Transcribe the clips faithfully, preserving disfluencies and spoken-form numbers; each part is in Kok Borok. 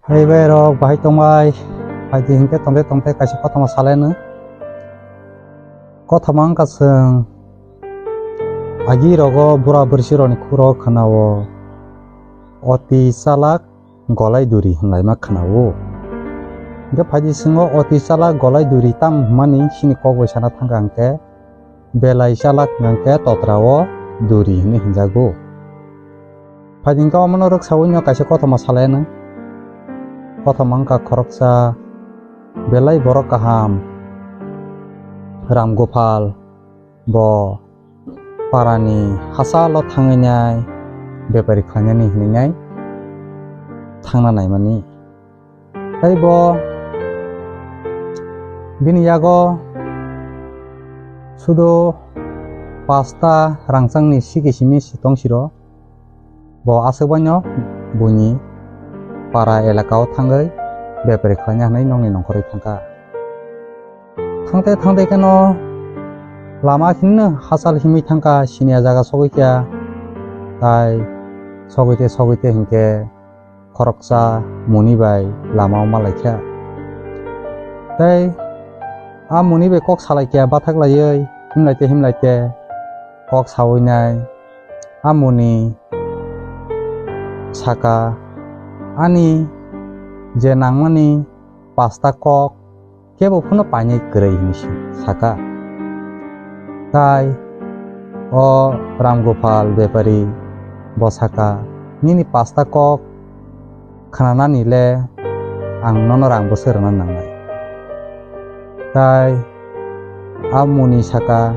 Hai bai rok, bahai tongbai, phaidi hinkhe tongte tongte kaisa kothoma salaino. Kothoma wngkha chwng agi rogo bura bwrwisi rokni khuro khwnao, "Oti chalak golai duri," hwnlaima khwnao. Hinkhe phaidi chwng o "Oti chalak golai duri" tam hwnmani chini kok bai sana thangkha hinkhe, "Belai chalak hwnkhe totra o duri," hwnwi hwnjago. Phaidi hinkhe omono rwksaui no kaisa kothoma salaino. Kothoma wngkha khoroksa belai borok kaham Ram Gopal, bo parani hachalo thangwi nai bepari khlainani hwnwi nai thangna naimani. Tei bo bini yago sudo pasta rangchakni siki simi si tong siro. Bo aswk baino buini para elaka o thangwi bepari khlaina hwnwi nokni nongkhorwi thangkha. Thangte thangte kheno lama hinno hachal himwi thangkha, siniya jaga sogwi kha. Tai sogwi te sogwi te hinkhe khoroksa muni bai lama o malaikha. Tei a muni bai kok salaikha, bathak laiwi himlaite himlaite kok saui nai. A muni saka, "Ani je nangmani pasta kok kebo phano painai kwrwi," hwnwi saka. Tai o Ram Gopal bepari bo saka, "Nini pasta kok khwnanani le ang nono rang bwswk rwna nangnai." Tai a muni saka,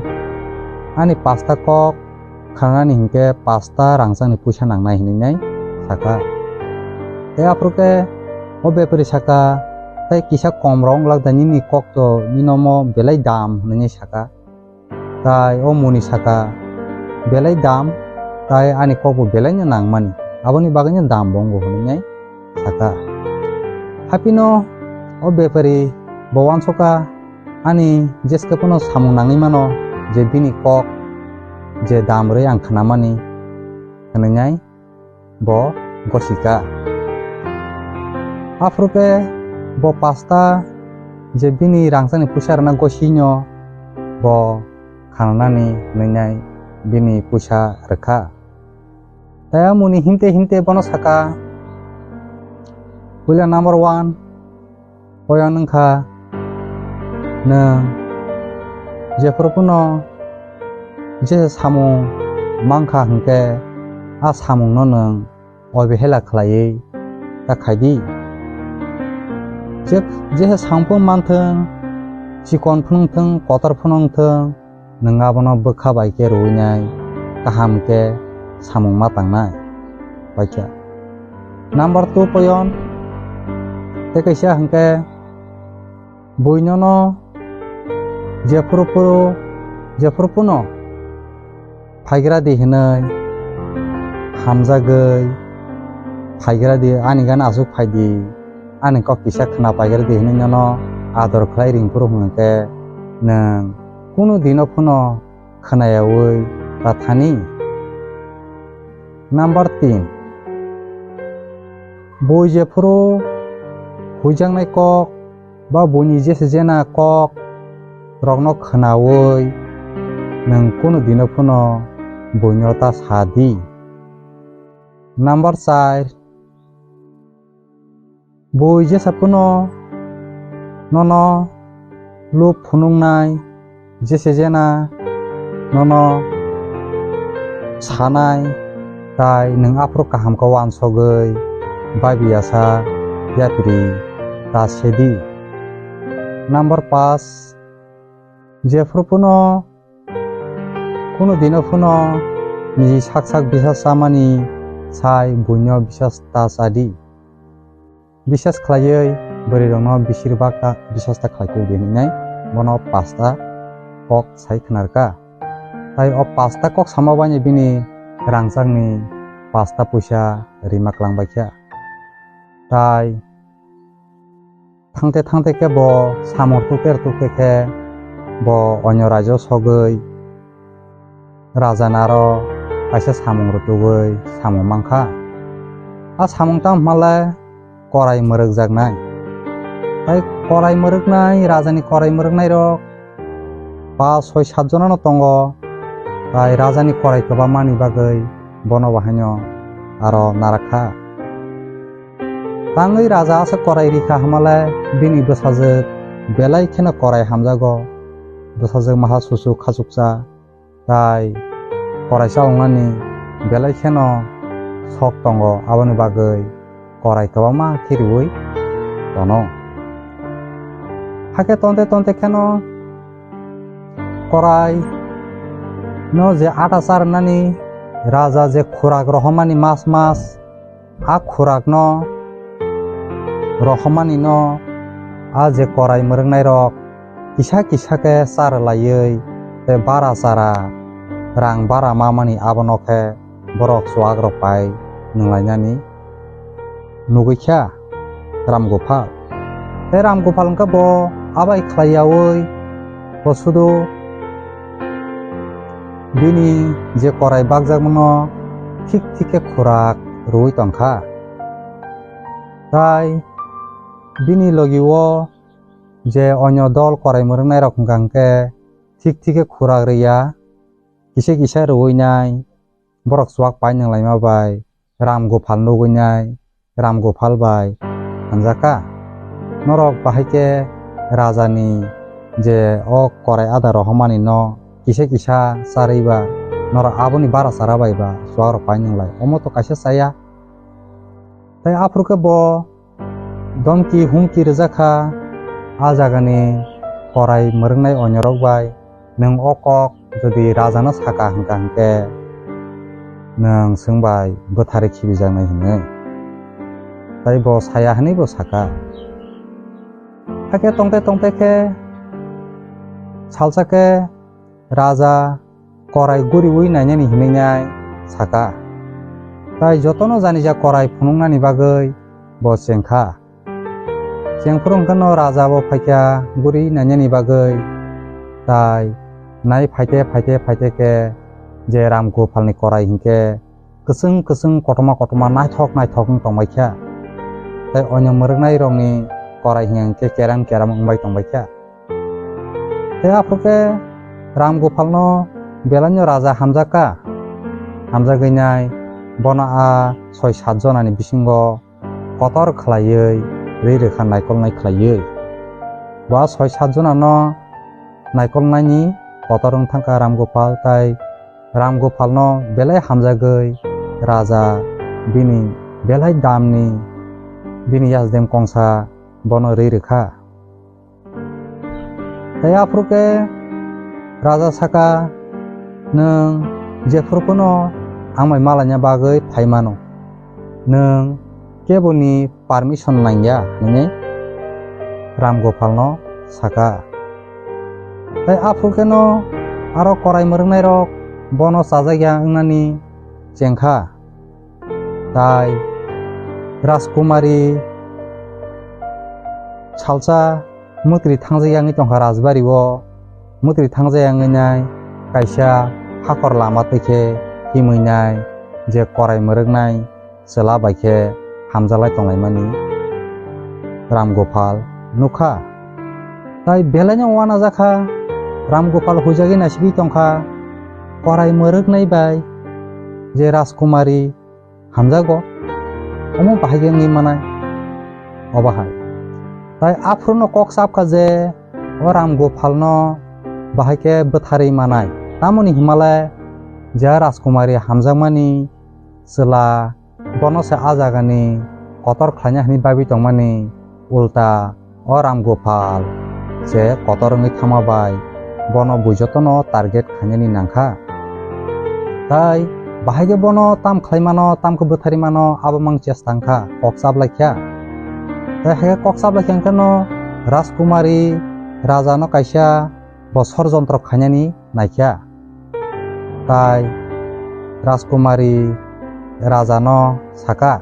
"Ani pasta kok khwnanani hinkhe pasta rangchakni puisa nangnai," hwnwi nai saka. Tei aphuru khe o bepari saka, "Tei kisa kom rok wng glak da, nini kok to nini omo belai dam," hwnwi nai saka. Tai o muni saka, "Belai dam, tai ani kok bo belai no nangmani, aboni bagwi no dam bo wngo," hwnwi nai saka. Haphino o bepari bo uansukha, "Ani jeske phano samung nangwi mano je bini kok je dam rwi ang khnamani," hwnwi nai bo gosika. Aphuru khe bo pasta je bini rangchakni puisa rwna gosino bo khananani hwnwi nai bini puisa rwkha. Tai a muni himte himte bono saka, "Puila number one, poyan wngkha nwng jephuru phano je samung mankha hinkhe a samungno nwng obehela khlaiwi ta khaidi. Je, je samung phano manthwng, chikon phano wngthwng, kotor phano wngthwng, nwng abono bwkha bai khe rwui nai kaham khe samung ma tangnai." Paikha. Number two poyan, tei kaisa hinkhe bui nono jephuru phuru, jephuru phano phaigra di hinwi hamjagwi phaigra di, ani gana aswk phai di, ani kok kisa khwna paigra di hinwi nono ador khlai ring phuru hwnkhe nwng kunu dino phano khwnayaui ta thani. Number tin, bui jephuru huijaknai kok ba buini jese jena kok rokno khwnaui nwng kunu dino phano buino ta sa di. Number char, bui jesa phano nono lub phunuknai, jese jena nono sanai, tai nwng aphuru kaham khe uansugwi baibiyasa yapri ta sedi. Number pas, jephuru phano kunu dino phano niji sak sak bisas chamani sai buino bisas ta chadi. Bisas khlaiwi bwrwirokno bisirbak ta bisas ta khlai kuk di hinwi nai bono pasta kok sai khwnarkha. Tai o pasta kok sama baino bini rangchakni pasta puisa rima kwlangbaikha. Tai thangte thangte khe bo samung rwtukte rwtukte khe bo onyo raijao sogwi rajano aro kaisa samung rwtugwi samung mankha. A samung tamo hwnle korai mwrwkjaknai. Tai korai mwrwknai, rajani korai mwrwknairok pas soi sat jonano tongo, tai rajani korai kwbangmani bagwi bono bahaino aro narakha. Tangwi raja aswk korai rikha hwnmale bini bwsajwk belai kheno korai hamjago, bwsajwk maha susu khachuksa, tai korai chaloknani belai kheno sok tongo, aboni bagwi korai kwbangma khe riui tono. Hakhe tonte tonte kheno korai no je ata charnani raja je khurak rohormani mas mas, a khurakno rohormani no a je korai mwrwknairok kisa kisa khe charlaiwi tei bara chara rang bara mamani abono khe borok chuwak rok pai nwnglainani nugwi kha Ramgophal. Tei Ramgophal hwnkhe bo abai khlai yaui bo sudu bini je korai bakjakmano thik thik khe khurak rwui tongkha. Tai bini logi o je onyo dol korai mwrwknai rok hwnkha hwnkhe thik thik khe khurak rwya, kisa kisa rwui nai, borok chuwak pai nwnglaima bai Ramgophal nugwi nai, Ramgophal bai hamjakha. Norok bahai khe rajani je o korai ada rohormani no kisa kisa charwi ba norok aboni bara chara bai ba chuwak rok pai nwnglai. Omo to kaisa chaya. Tai aphuru khe bo domki humki rwjakha a jagani korai mwrwknai onyorok bai, nwng o kok jodi rajano saka hwnkha hwnkhe nwng chwng bai bwtharwi khibijaknai hwnwi. Tai bo saya hwnwi bo saka. Hakhe tongte tongte khe salsa khe raja korai guriui nainani hinwi saka. Tai jotono janija korai phunuknani bagwi bo chengkha. Chengphuru hwnkhe no raja bo phaikha guri nainani bagwi. Tai nai phaite phaite phaite khe je Ramgophalni korai hinkhe kwchwng kwchwng kotorma kotorma naithok naithok wng tongbaikha. Tai onyo mwrwknairokni korai hinkhe keram keram wngbai tongbaikha. Tei aphuru khe Ramgophalno belaino raja hamjakha. Hamjagwi nai bono a soi sat jonani bisingo kotor khlaiwi ri rwkha naikolnai khlaiwi. Bo a soi sat jonano naikolnaini kotor wng thangkha Ramgophal, tai Ramgophalno belai hamjagwi raja bini belai damni bini yasdem kongsa bono ri rwkha. Tei aphuru khe raja saka, "Nwng jephuru phano ang bai malaina bagwi phai mano, nwng keboni permission nangya," hwnwi Ramgophalno saka. Tei aphuru kheno aro korai mwrwknairok bono chajakya wngnani chengkha. Tai Rajkumari salsa mwtri thangjak yangwi tongkha rajbari o. Mwtri thangjak yangwi nai kaisa hakor lama twi khe himwi nai je korai mwrwknai chwla bai khe hamjaklai tonglaimani Ramgophal nukha. Tai belaino uanajakha, Ramgophal huijagwi naisigwi tongkha, korai mwrwknai bai je Rajkumari hamjago, omo bahai khe wngwi manai. Obo hai. Tai aphuru no kok chapkha je o Ramgophalno bahai khe bwtharwi manai. Tamoni hwnmale je Rajkumari hamjakmani chwla bono se a jagani kotor khlaina hwnwi bagwi tongmani, ulta o Ramgophal se kotor wngwi thangma bai bono bui jotono target khainani nangkha. Tai bahai khe bono tam khlai mano, tam khe bwtharwi mano, abo mang chesta wngkha, kok chaplai kha. Tai hai khe kok chaplai kha hwnkhe no Rajkumari rajano kaisa bo sorojontro khainani naikha. Tai Rajkumari rajano saka,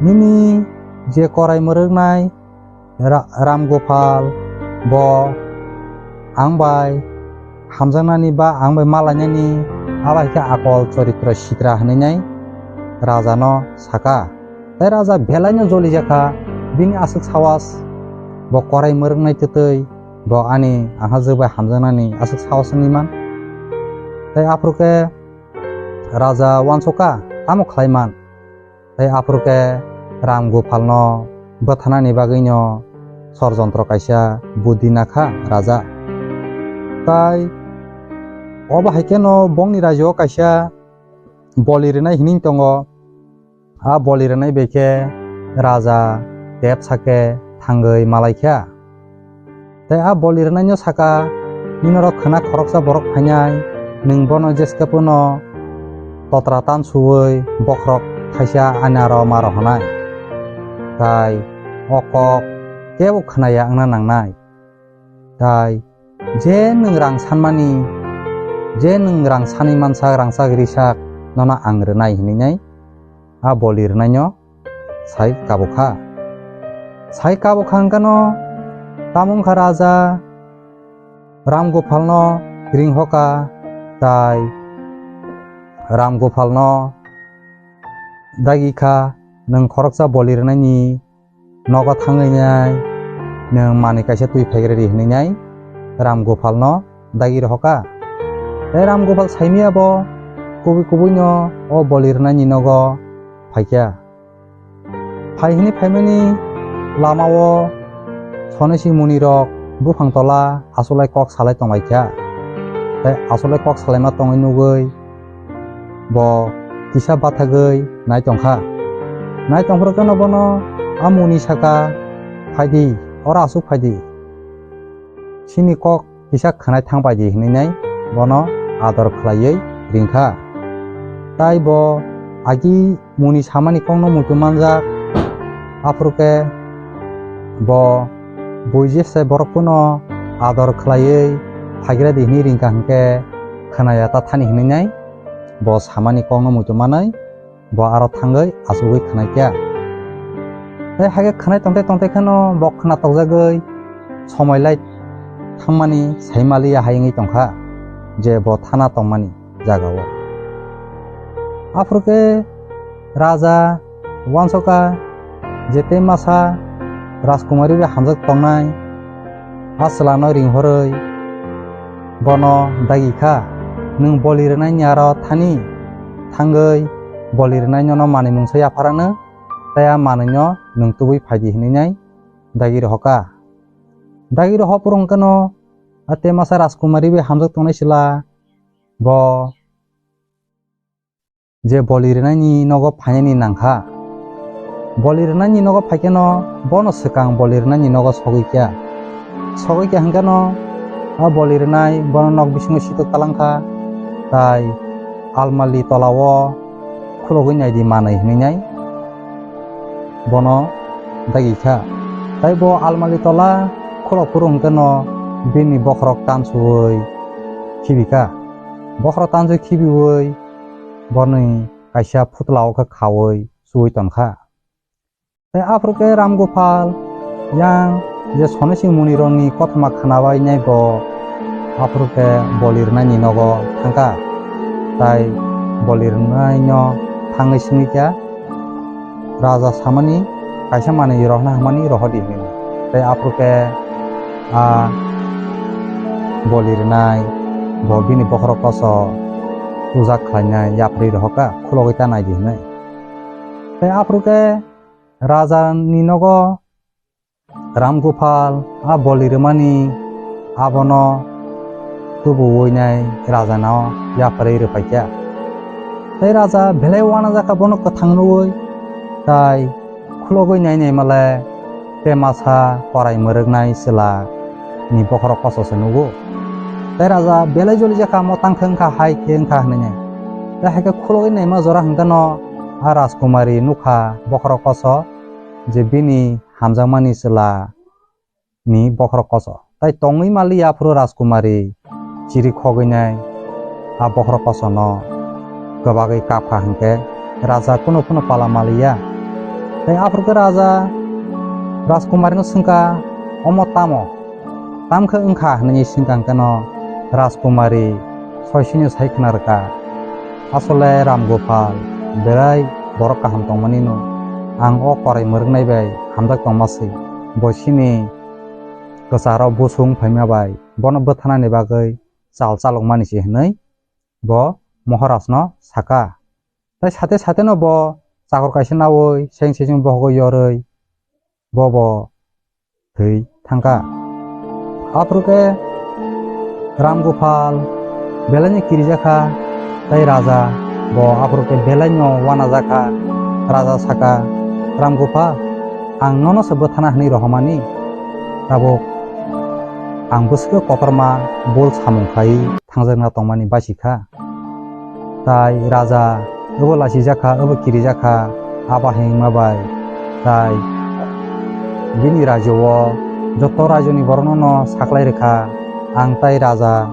"Nini je korai mwrwknai Ra-, Ramgophal, bo ang bai hamjaknani ba ang bai malainani, abo hai khe akol choritro sitra," hwnwi nai rajano saka. Tai raja belaino jolijakha, bini aswk sawas, bo korai mwrwknai twtwi, bo ani ahajwk bai hamjaknani aswk sawas wngwi man. Tai aphuru khe raja uansukha, tamo khlai man? Tai aphuru khe Ram Gopalno bwtharnani bagwino sor jontro kaisa buddi nakha raja. Tai obo hai kheno bongni rajio kaisa boli rwnai hinwi tongo. A boli rwnai bai khe raja tep sake thangwi malaikha. Tai a boli rwnaino saka, "Nini norok khwna khoroksa borok phainai, nwng bono jeske phano totra tan suwi bokhorok thaisa ani aro ma rohornai. Tai o kok kebo khwnaya wngna nangnai. Tai je nwng rang sanmani, je nwng rang sanwi mansak, rangchak risak nono ang rwnai," hinwi nai a boli rwnaino sai kabukha. Sai kabukha hwnkhe no tamo wngkha raja Ram Gopalno ringhoka, tai Ram Gopalno dagi kha, "Nwng khoroksa boli rwnaini nogo thangwi nai, nwng manwi kaisa twi phaigra di," hinwi nai Ram Gopalno dagi rohoka. Tei Ram Gopal saimiyabo kubui kubuino o boli rwnaini nogo phaikha. Phai hwnwi phaimani lamao Sonesi munirok buphang tola asulai kok salai tonglaikha. Tei asulai kok salaima tongwi nugwi bo kisa bathagwi nai tongkha. Nai tongphuru kheno bono a muni saka, "Phaidi, oro aswk phaidi. Chini kok kisa khwnai thang paidi," hinwi nai bono ador khlaiwi ringkha. Tai bo agi muni samani kokno muitu manjak, aphuru khe bo buiji se borok phano ador khlaiwi phaigra di hinwi ringkha hwnkhe khwnaya ta thani hinwi nai bo samani kokno muitu manwi bo aro thangwi achugwi khwnai kha. Tei hai khe khwnai tongthai tongthai kheno bo khwna tokjagwi somoi lai thangmani saimaliya hai wngwi tongkha je bo thana tongmani jagao. Aphuru khe raja uansukha je tei masa rajkumari bai hamjak tongnai a chwlano ringhorwi bono dagi kha, "Nwng boli rwnaini aro thani thangwi boli rwnai nono manwi mungsa yapharano, tei a manwino nwng tubui phaidi," hinwi nai dagi rohoka. Dagi rohopuru hwnkhe no a tei masa rajkumari bai hamjak tongnai chwla bo je boli rwnaini nogo phainani nangkha. Boli rwnaini nogo phaikheno bono swkang boli rwnaini nogo sogwi kha. Sogwi kha hwnkhe no a boli rwnai bono nok bisingo sitok talangkha, tai almali tolao khulogwi naidi manwi hinwi nai bono dagi kha. Tai bo almali tola khulokphuru hwnkhe no bini bokhorok tansuwi khibi kha. Bokhorok tansuwi khibiwi borni kaisa phutla o khe khawi chuwi tonkha. Tei aphuru khe Ram Gopal yang je Sonosi muni rokni kothoma khwnabai nai bo aphuru khe boli rwnaini nogo thangkha. Tai boli rwnaino thangwi swngwi kha, "Raja samani kaisa manwi rohna hwnmani rohordi," hinwi. Tei aphuru khe a boli rwnai bo bini bokhorok koso puja khlainai yapharwi rohorkha, khulogwi ta naidi hinwi. Tei aphuru khe raja ni nogo Ram Gopal a boli rwmani abono tubuwi nai raja no yapharwi rwphaikha. Tei raja belai uanajakha bono kwthang nugwi, tai khulogwi nai nai male tei masa korai mwrwknai chwla ni bokhorok koso se nugo. Tei raja belai jolijakha, "Omo tang khe wngkha, hai khe wngkha," hinwi nai. Tei hai khe khulogwi naima jora hwnkhe no a rajkumari nukha bokhorok koso je bini hamjakmani chwla ni bokhorok koso. Tai tongwi maliya aphuru rajkumari chiri khogwi nai a bokhorok koso no kwbagwi kapkha hwnkhe raja kunu phano pala maliya. Tai aphuru khe raja rajkumari no swngkha, "Omo tamo? Tam khe wngkha?" hinwi swngkha hwnkhe no rajkumari soisino sai khna rwkha, "Asole Ram Gopal belai borok kaham tongmani no." ang o korai mwrwknai bai hamjak tongma se. Bo chini kwcharo busung phaima bai bono bwthanani bagwi chal chalokmani se hwnwi bo Moharajno saka. Tai sate sate no bo chakor kaisa naui seng seng bohogo yorwi bo bo thwi thangkha. Aphuru khe Ram Gopal belaino kirijakha, tai raja bo aphuru khe belaino wanajakha. Raja saka, "Ram Gopal, ang nono se bwthana hwnwi rohormani, tabuk ang bwswk kotorma bul samung khai thangjakna tongmani basi kha." Tai raja obo lachijak kha, obo kirijak kha, abo hai wngma bai. Tai bini rajyo o joto rajyoni borokno no saklai rwkha, "Ang tai raja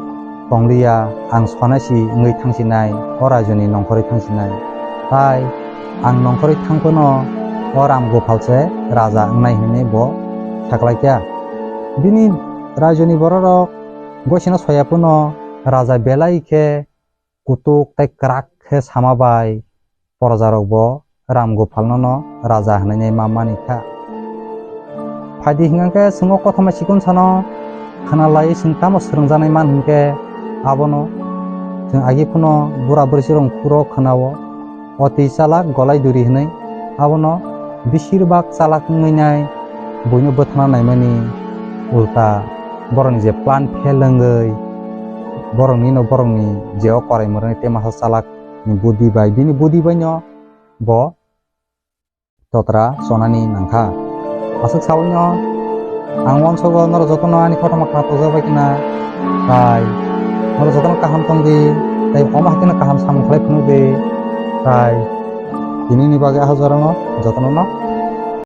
tongliya, ang sonasi wngwi thangsinai, o rajyoni nongkhorwi thangsinai. Tai ang nongkhorwi thangphano o Ram Gopal se raja wngnai," hwnwi bo saklai kha. Bini rajyoni bororok gosino soya phano raja belai khe kutuk tei kwrak khe sama bai projarokbo Ram Gopalno no raja hwnwi ma mani kha. Phaidi hwnkhe chwng o kothoma chikon sano khna lai chwng tamo swrwngjaknai man hwnkhe abono chwng agi phano bura bwrwi rok phuro khna o. Oti chalak golai duri hwnwi abono besir bak chalak wngwi nai buino bwthana naimani ulta borokni je plan fail wngwi borokni no borokni je o korai mwrwknai tei masa chalak ni budi bai bini budi bai no bo totra chonani nangkha. Aswk saui no ang uansugo norok jotono ani kothoma khna tokjak bai khna, tai norok jotono kaham tong di, tai omo hai kheno kaham samung khlai phunuk di, tai tini ni bagwi ah jora no jotono no